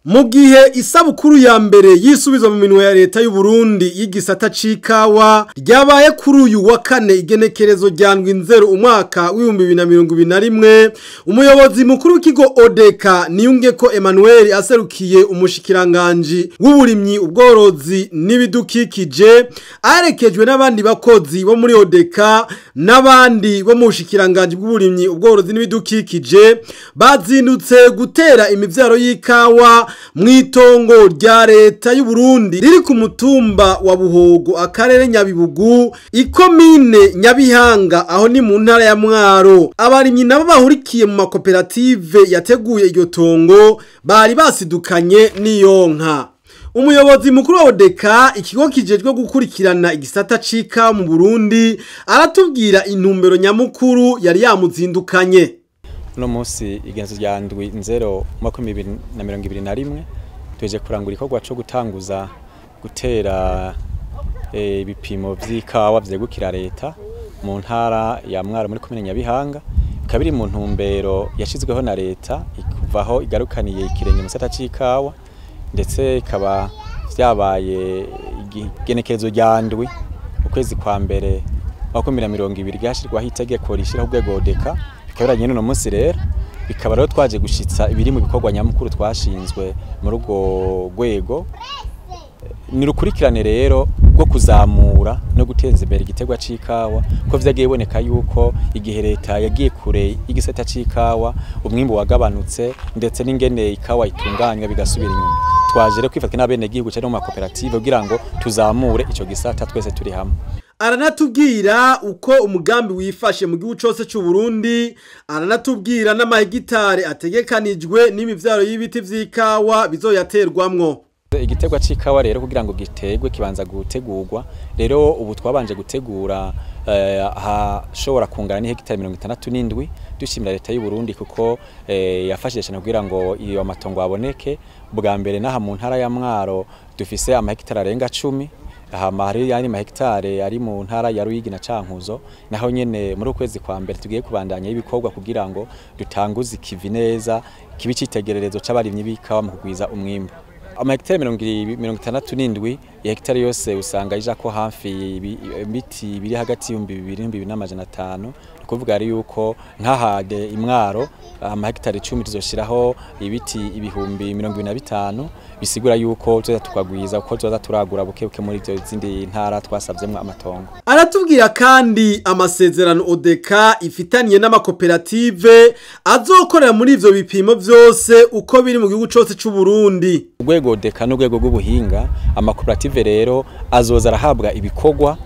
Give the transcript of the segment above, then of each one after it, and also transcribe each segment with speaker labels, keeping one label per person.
Speaker 1: Mu gihe isabukuru ya mbere yisubiza mu minwe ya leta y'u Burundi y'igisata c'ikawa ryabaye kuri uyu wa kane igenekerezo rya 7 umwaka w'ibihumbi 2021, umuyobozi mukuru w'ikigo Odeka Niyungeko Emmanuel aserukiye umushikiranganji w'uburimyi ubworozi n'ibidukikije arekejwe n'abandi bakozi bo muri Odeka n'abandi bo mu bushikiranganji bw'uburimyi ubworozi n'ibidukikije bazindutse gutera imivyaro y'ikawa mwitongo rya leta y'u Burundi riri ku mutumba wa Buhogo akarere Nyabibugu ikomine Nyabihanga aho ni mu ntara ya Mwaro. Abarimyi nabo bahurikiye mu makoperative yateguye iryo tongo bari basidukanye n'iyonka. Umuyobozi mukuru wa Odeka, ikigo kijejwe gukurikirana igisata c'ikawa mu Burundi, aratubwira intumbero nyamukuru yari yamuzindukanye.
Speaker 2: Uno munsi igenzo rya 7 umwaka 2021 tuje kurangura ikorwa cyo gutanguza gutera ibipimo vy'ikawa vyegukira leta mu ntara ya Mwaro muri komine Nyabihanga, bikaba biri mu ntumbero yashizweho na leta ikuvaho igarukaniye ikirenge mu gisata c'ikawa, ndetse ikaba vyabaye igenekerezo rya 7 ukwezi kwa mbere mwaka 2020 ryashirwaho itegeko rishiraho urwego Odeka. Bikaba nyene no munsi rero bikaba rero twaje gushitsa ibiri mu bikorwa nyamukuru twashinzwe muri urwo rwego, ni rukurikirane rero rwo kuzamura no guteza imbere igiterwa c'ikawa, ko vyagiye biboneka yuko igihe leta yagiye kure y'igisata c'ikawa umwimbu wagabanutse ndetse n'ingene ikawa itunganywa bigasubira inyuma. Twaje rero kwifatanya n'abenegihugu cyane mu makoperative kugira ngo tuzamure ico gisata twese turi hamwe.
Speaker 1: Aranatubwira uko umugambi wifashe mu gihugu cose c'u Burundi, aranatubwira n'amahegitare ategekanijwe n'imivyaro y'ibiti vy'ikawa bizoyaterwamwo.
Speaker 2: Igiterwa c'ikawa rero kugira ngo giterwe kibanza gutegurwa, rero ubu twabanje gutegura ahashobora kungana n'ihegitari 67, dushimira leta y'u Burundi kuko yafashije cyane kugira ngo iyo amatongo aboneke. Bwa mbere naha mu ntara ya Mwaro dufise amahegitari arenga 10, hama hari yandi mahegitare ari mu ntara ya Ruyigi na Cankuzo, naho nyene muri ukwezi kwa mbere tugiye kubandanya ibikorwa kugira ngo dutanguze ikivi neza kibi citegererezo c'abarimyi b'ikawa mu kugwiza umwimbu. Amahegitari 67, hegitari yose usanga ija ko hafi ibiti biri hagati y'ibihumbi 2 n'ibihumbi 2500, kuvuga ari yuko nkahade imwaro amahegitari 10 tuzoshiraho ibiti ibihumbi 25, bisigura yuko tuza tukagwiza uko tuza turagura buke buke muri ivyo zindi ntara twasavyemwo amatongo.
Speaker 1: Aratubwira kandi amasezerano Odeka ifitaniye n'amakoperative azokorera muri ivyo bipimo vyose uko biri mu gihugu cose c'u Burundi.
Speaker 2: Urwego Odeka n'urwego rw'ubuhinga, amakoperative rero azoza arahabwa ibikorwa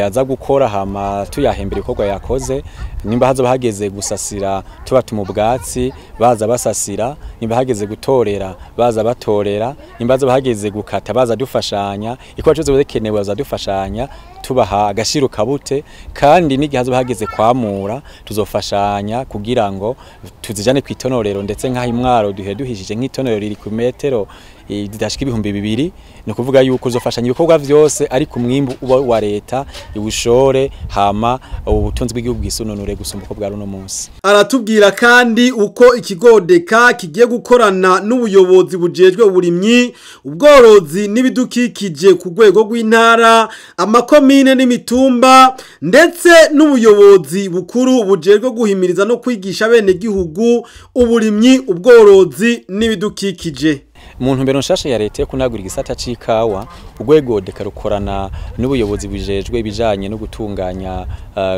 Speaker 2: aza gukora hama tuyahembera ibikorwa yakoze. Nimba hazoba hageze gusasira tubatuma ubwatsi baza basasira, nimba hageze gutorera baza batorera, nimba hazoba hageze gukata baza dufashanya, ikorwa cyose bikenewe baza dufashanya, tubaha agashiro kabute. Kandi n'igihe hazoba hageze kwamura tuzofashanya kugira ngo tuzijane kwitonorero, ndetse nkaho imwaro duhe duhishije nk'itonorero riri ku metero zidashika 2000, ni kuvuga yuko uzofashanya ibikorwa vyose ariko umwimbu uba wa leta iwushore hama ubutunzi bw'igihugu bwisununure gusumba uko bwari uno munsi.
Speaker 1: Aratubwira kandi uko ikigo Odeka kigiye gukorana n'ubuyobozi bujejwe uburimyi ubworozi n'ibidukikije ku rwego rw'intara, amakomine n'imitumba, ndetse n'ubuyobozi bukuru bujejwe guhimiriza no kwigisha bene gihugu uburimyi ubworozi n'ibidukikije.
Speaker 2: Mu ntumbero nshasha ya leta yo kunagura igisata c'ikawa, urwego Odeka rukorana n'ubuyobozi bujejwe ibijanye no gutunganya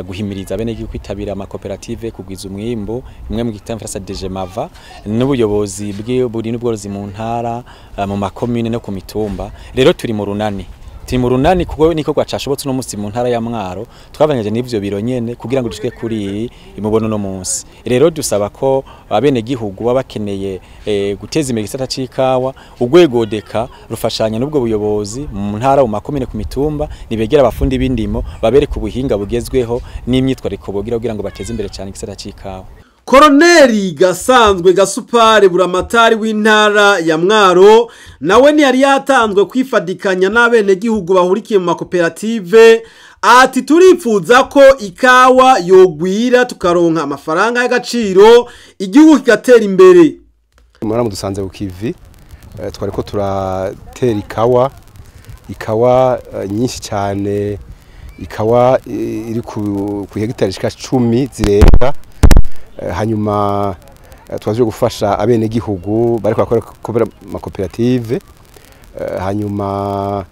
Speaker 2: guhimiriza abenegihugu kwitabira amakoperative kugwiza umwimbu, imwe mu gifaransa DGMAVA, n'ubuyobozi bw'uburimyi n'ubworozi mu ntara, mu makomine no ku mitumba. Rero turi mu runani Turi mu runani kuko niko gwacashobotse no musi mu ntara ya Mwaro twavanyeje n'ivyo biro nyene kugira ngo dushike kuri imubono no munsi. Rero dusaba ko abene gihugu baba bakeneye guteza imbere igisata c'ikawa, urwego deka rufashanya n'ubwo buyobozi mu ntara, mu makomine, ku mitumba, nibegera abafundi b'indimo babereka ubuhinga bugezweho n'imyitwariko bogira kugira ngo bateze imbere cyane igisata c'ikawa.
Speaker 1: Koroneri Gasanzwe Gasupare, buramatari w'intara ya Mwaro, nawe ntiyari yatanzwe kwifadikanya n'abenegihugu bahurikiye mu makoperative. Ati turipfuza ko ikawa yogwira tukaronka amafaranga y'agaciro, igihugu kigatera imbere.
Speaker 3: Muramu dusanze ku kivi, twariko turatera ikawa nyinshi cyane, ikawa iri ku hegitari ishika 10 zirenga. Hanyuma twaje gufasha abenegihugu bariko bakora amakoperative. Hanyuma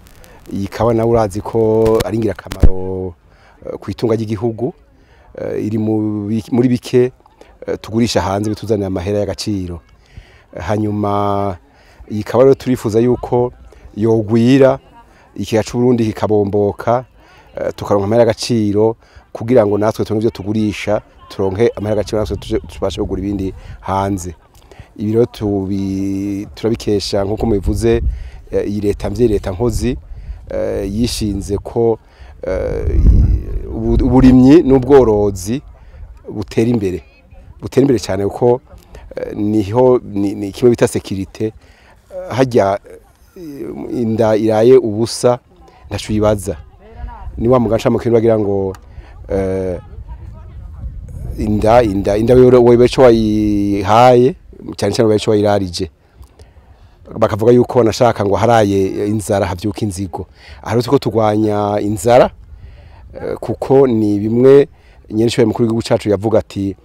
Speaker 3: iyi kawa nawe urazi ko ari ingirakamaro ku itunga ry'igihugu, iri muri bike tugurisha hanze bituzanira amahera y'agaciro. Hanyuma iyi kawa rero turifuza yuko yogwira, ikiyaga c'u Burundi kikabomboka, tukaronka amahera y'agaciro kugira ngo natwe turonke ivyo tugurisha, turonke amahera y'agaciro natwe tubashe kugura ibindi hanze. Ibi rero turabikesha nkuko mubivuze iyi leta mvye, leta nkozi yishinze ko uburimyi n'ubworozi butera imbere, butera imbere cyane, kuko niho ni kimwe bita sécurité. Hajya inda iraye ubusa ntaco yibaza, ni wa mugaca mu kintu bagira ngo inda wewe ico wayihaye, cyane cyane wewe ico wayirarije. Bakavuga yuko nashaka ngo haraye inzara havyuka inzigo. Aha rero turwanya inzara, kuko ni bimwe nyenishoye mukuru w'igihugu cacu yavuga ati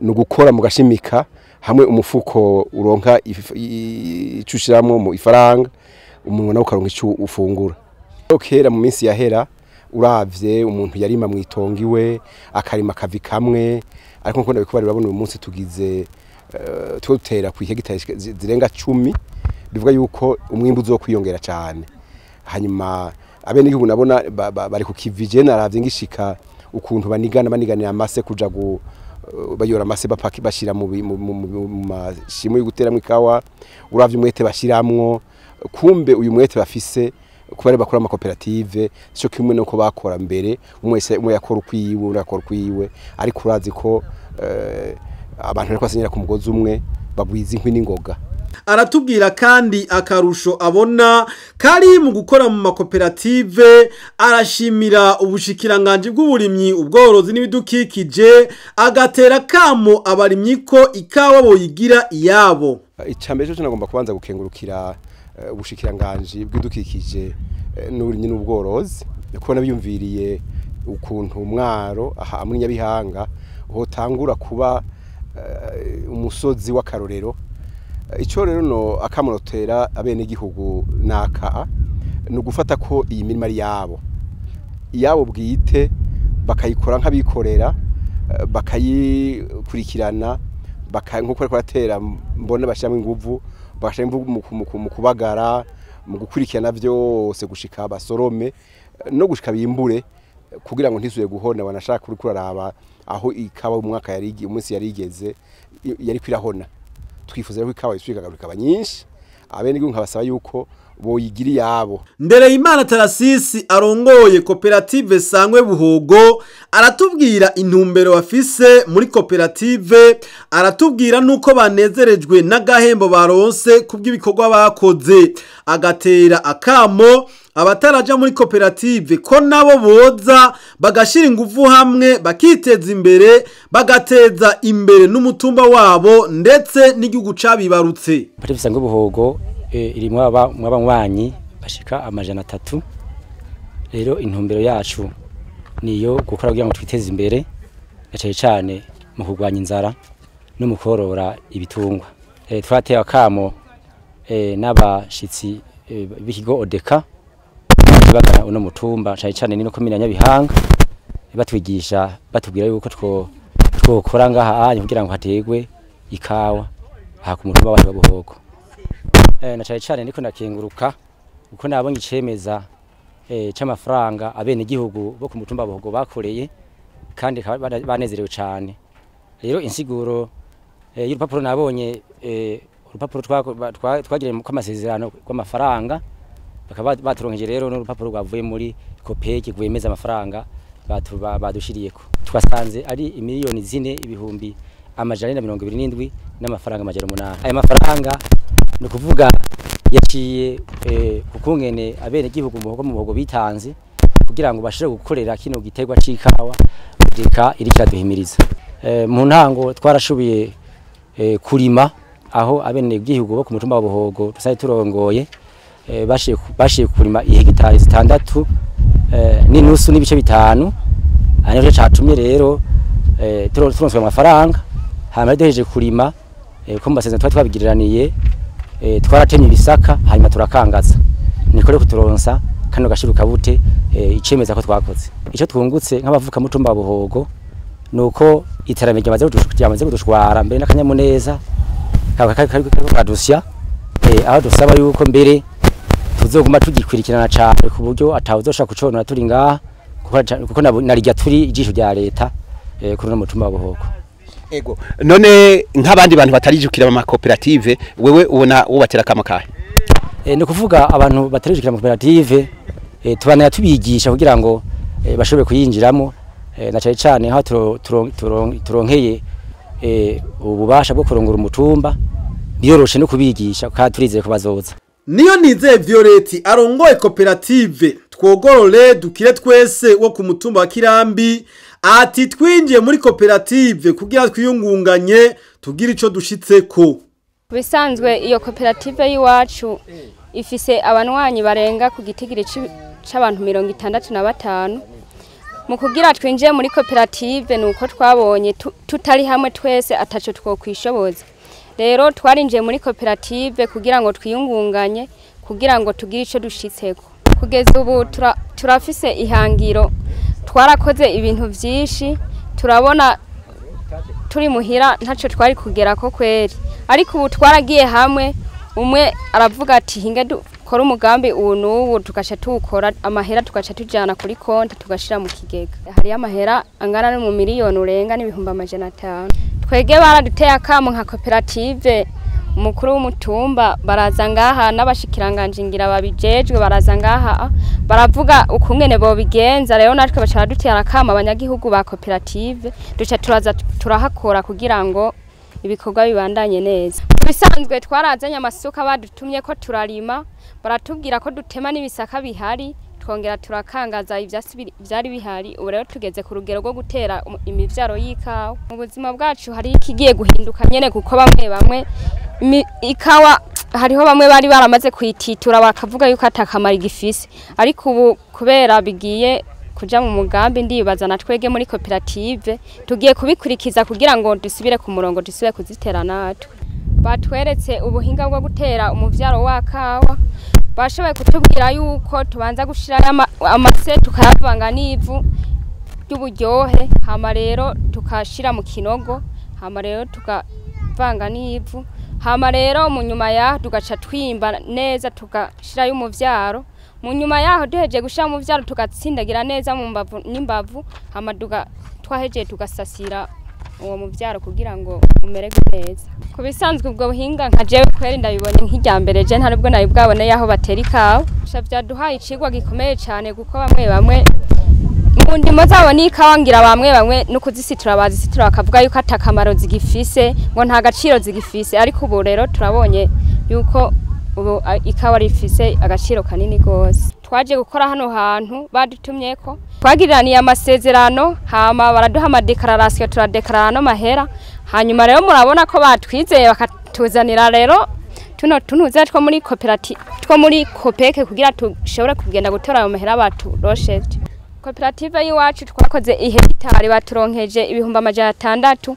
Speaker 3: ni ugukora mu gashimika hamwe umufuko uronka ico ushiramwo mu ifaranga, umuntu nawe ukaronka ico ufungura. Kera mu minsi yahera uravye umuntu yarima mu itongo iwe, akarima akavi kamwe, ariko nkuko ndabikubara urabona uyu munsi tugize tutera ku hegitari zirenga 10, bivuga yuko umwimbu uzokwiyongera cyane. Hanyuma abenegihugu nabona bari ku kivi, je naravye ngishika ukuntu banigana baniganira amase kuja bayora amase bapaki bashira mu mashimo yo guteramwo ikawa. Uravye umwete bashiramwo, kumbe uyu mwete bafise kubera bakora amakoperative cyo kimwe nuko bakora mbere, umwe umwe yakora ukwiwe, undi akora ukwiwe, ariko urazi ko abantu bariko basenyera ku mugozi umwe bagwiza inkwi n'ingoga.
Speaker 1: Aratubwira kandi akarusho abona kari mu gukora mu makoperative. Arashimira ubushikiranganje bw'uburimyi, ubworozi n'ibidukikije, agatera kamo abarimyi ko ikawa boyigira iyabo.
Speaker 3: Icambere cyo nagomba kubanza gukengurukira ubushikiranganje bw'ibidukikije n'uburimyi n'ubworozi, kuko biyumviriye ukuntu Mwaro aha muri Nyabihanga hotangura kuba umusozi w'akarorero. Ico rero no akamurotera abene gihugu naka ni ugufata ko iyi mirima ari yabo, iyabo bwite, bakayikora nk'abikorera, bakayikurikirana, nkuko bariko baratera mbona bashiramwo inguvu, bagashira inguvu mu kubagara, mu gukurikirana vyose gushika basorome no gushika bimbure, kugira ngo ntisuye guhona. Banashaka uriko uraraba aho ikawa umwaka yari umunsi yarigeze yari kwirahona. Twifuza ko ikawa isubira ikagaruka ikaba nyinshi, abenegihugu nkabasaba yuko boyigira iyabo.
Speaker 1: Ndereyimana Tarasisi arongoye koperative Sangwe Buhogo aratubwira intumbero bafise muri koperative, aratubwira nuko banezerejwe n'agahembo baronse kubw'ibikorwa bakoze, agatera akamo abataraja muri koperative ko nabo boza bagashira ingufu hamwe bakiteza imbere, bagateza imbere n'umutumba wabo ndetse n'igihugu cabibarutse.
Speaker 4: Koperative Sangwe Buhogo iri mw'abanywanyi bashika 300. Rero intumbero yacu niyo gukora kugira ngo twiteze imbere, na cane cane mu kurwanya inzara no mu korora ibitungwa. Twateye akamo n'abashitsi b'ikigo Odeka bagana uno mutumba, cane cane nino komine ya Nyabihanga, batwigisha batubwira yuko twokora ngaha anye kugira ngo hategwe ikawa aha ku mutumba wacu wa Buhogo. Na cane cane niko ndakenguruka uko nabonye icemeza c'amafaranga abene gihugu bo ku mutumba Buhogo bakoreye kandi banezerewe cyane. Rero insiguro y'urupapuro nabonye, urupapuro twagiriye ko amasezerano kw'amafaranga, bakaba baturonkeje rero n'urupapuro rwavuye muri COOPEC rwemeza amafaranga badushiriyeko. Twasanze ari 4 427 n'amafaranga 800. Aya mafaranga ni ukuvuga yaciye kukungene abene gihugu mu Buhogo bitanze kugira ngo bashire gukorera kino giterwa c'ikawa reka iri kiraduhimiriza. Mu ntango twarashubiye kurima aho abene gihugu bo ku mutumba wa Buhogo tusaye turongoye bashiye kurima ihegitari 6 n'inusu n'ibice 5. Anyo catumye rero turonswe amafaranga hanyuma duhejeje kurima ko mu masezerano twari twabigiraniye twaratemye ibisaka hanyuma turakangaza nikore kuturonsa kano gashiruka bute icemeza ko twakoze. Ico twungutse nk'abavuka mutumba Buhogo nuko iterambere ryamaze kudushwara mbere n'akanyamuneza kadusya, aho dusaba yuko mbere tuzoguma tugikurikirana cyane ku buryo atawuzosha kuconora turi ngaha kuko narijya turi ijisho rya leta kuri no mutumba Buhogo.
Speaker 5: Ego, none nk'abandi bantu batarijukira mu makoperative wewe ubona wubatira kama kahe?
Speaker 4: Ni kuvuga abantu batarijukira mu koperative tubana tubigisha kugira ngo bashobore kuyinjiramo, na cyane cyane aho turonkeye ububasha bwo kurongora umutumba biyoroshe no kubigisha kandi turizeye ko bazoza.
Speaker 1: Niyo nizeye Violette arongoye koperative Twogorore Dukire Twese wo ku mutumba wa Kirambi ati twinjiye muri koperative kugira twiyungunganye tugira ico dushitseko.
Speaker 6: Bisanzwe iyo koperative y'iwacu ifise abanwanyi barenga ku gitigiri c'abantu 65. Mu kugira twinjiye muri koperative nuko twabonye tutari hamwe twese ataco twokwishoboza. Rero twarinjiye muri koperative kugira ngo twiyungunganye kugira ngo tugire ico dushitseko. Kugeza ubu turafise ihangiro, twarakoze ibintu vyinshi, turabona turi muhira ntaco twari kugera ko kweri, ariko ubu twaragiye hamwe umwe aravuga ati hinge dukora umugambi ubu n'ubu, tugaca tuwukora amahera tugaca tujana kuri konti tugashira mu kigega. Hariyo amahera angana no mu miliyoni urenga n'500,000. Twege baraduteye akamo nka koperative, umukuru w'umutumba baraza ngaha n'abashikiranganje ngira babijejwe baraza ngaha baravuga ukungene bobigenza. Rero natwe baca baradutera akamo abanyagihugu ba koperative, duca turaza turahakora kugira ngo ibikorwa bibandanye neza. Bisanzwe twarazanye amasuka badutumye ko turarima, baratubwira ko dutema n'ibisaka bihari, twongera turakangaza ivyasi byari bihari. Ubu rero tugeze ku rugero rwo gutera imivyaro y'ikawa. Mu buzima bwacu hari ikigiye guhinduka nyene, kuko bamwe bamwe ikawa hariho bamwe bari baramaze kuyititura bakavuga yuko atakamara igifise, ariko ubu kubera bigiye kuja mu mugambi ndibaza na twege muri koperative tugiye kubikurikiza kugira ngo dusubire ku murongo, dusubire kuzitera natwe. Batweretse ubuhinga bwo gutera umuvyaro wa kawa, bashoboye kutubwira yuko tubanza gushira amase tukayavanga n'ivu ry'uburyohe, hama rero tukashira mu kinogo, hama rero tukavanga n'ivu, hama rero mu nyuma yaho tugaca twimba neza tugashirayo umuvyaro. Mu nyuma yaho duhejeje gushira mu vyaro tugatsindagira neza mu mbavu n'imbavu, hama twahejeje tugasasira uwo muvyaro kugira ngo umererwe neza. Ku bisanzwe ubwo buhinga nka jewe kweri ndabibonye nk'irya mbere, je nta nubwo nabibwabone yaho batera ikawa. Vyaduhaye icigwa gikomeye cane, kuko bamwe bamwe mu ndimo zabo n'ikawa ngira bamwe bamwe no kuzisitura bazisitura bakavuga yuko atakamaro zigifise, ngo nta gaciro zigifise, ariko ubu rero turabonye yuko ubu ikawa rifise agaciro kanini gose. Twaje gukora hano hantu badutumyeko, twagiriraniye amasezerano, hama baraduha amadeclaration, turadeclarara no mahera. Hanyuma rero murabona ko batwizeye bakatuzanira rero tuno tunuze two muri koperative two muri COOPEC kugira tushobore kugenda gutora ayo mahera baturosheje. Koperative y'iwacu twakoze ihegitari baturonkeje 667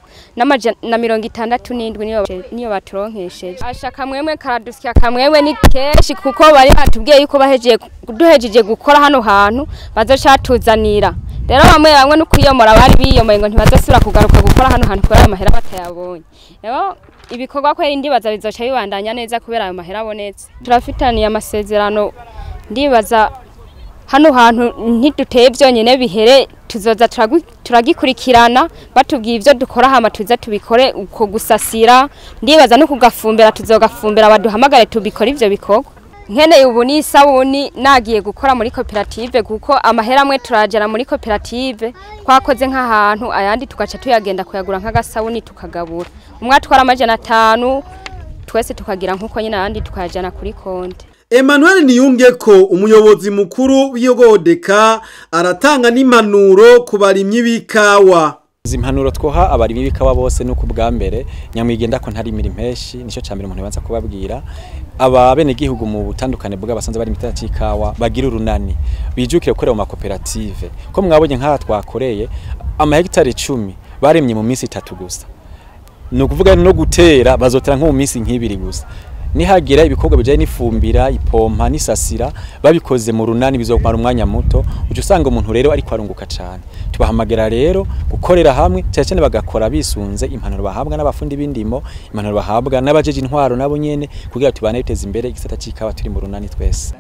Speaker 6: niyo baturonkesheje. Asha kamwemwe karadusya kamwemwe ni kenshi, kuko bari batubwiye yuko bahejeje duhejeje gukora hano hantu bazocatuzanira. Rero bamwe bamwe no kwiyomora bari biyomoye ngo ntibazosubira kugaruka gukora hano hantu kubera amahera batayabonye. Rero ibikorwa kweri ndibaza bizoca bibandanya neza kubera ayo mahera abonetse. Turafitaniye amasezerano ndibaza Hano hantu ntiduteye byonyine bihere, tuzoza turagikurikirana batubwiye ibyo dukora hama tuze tubikore uko gusasira, ndibaza no kugafumbira tuzogafumbira baduhamagare tubikore ivyo bikorwa. Nkeneye ubu ni isabuni nagiye gukora muri koperative kuko amahera amwe turajana muri koperative twakoze nk'ahantu ayandi tugaca tuyagenda kuyagura nk'agasabuni tukagabura, umwe atwara 500 twese tukagira nkuko nyine ayandi tukayajana kuri konti.
Speaker 1: Emmanuel Niyungeko umuyobozi mukuru w'iyogodeka aratanga n'impanuro ku barimyi b'ikawa.
Speaker 2: Izi mpanuro twoha abarimyi b'ikawa bose nuko ubwa mbere nyamwigenda ko ntarimira impeshi, nico ca mbere umuntu yabanza kubabwira. Aba bene gihugu mu butandukane bwa basanze bari mitata c'ikawa bagira urunani bijukire gukorera mu makoperative, ko mwabonye nkaha twakoreye amahegitari 10 baremye mu minsi 3 gusa, ni ukuvuga no gutera bazotera nko mu minsi nk'ibiri gusa. Nihagira ibikorwa bijanye n'ifumbira, ipompa n'isasira babikoze mu runani bizomara umwanya muto, uca usanga umuntu rero ariko arunguka cane. Tubahamagara rero gukorera hamwe cyane cyane bagakora bisunze impanuro bahabwa n'abafundi b'indimo, impanuro bahabwa n'abajeje intwaro nabo nyene, kugira tubane biteze imbere igisata c'ikawa turi mu runani twese.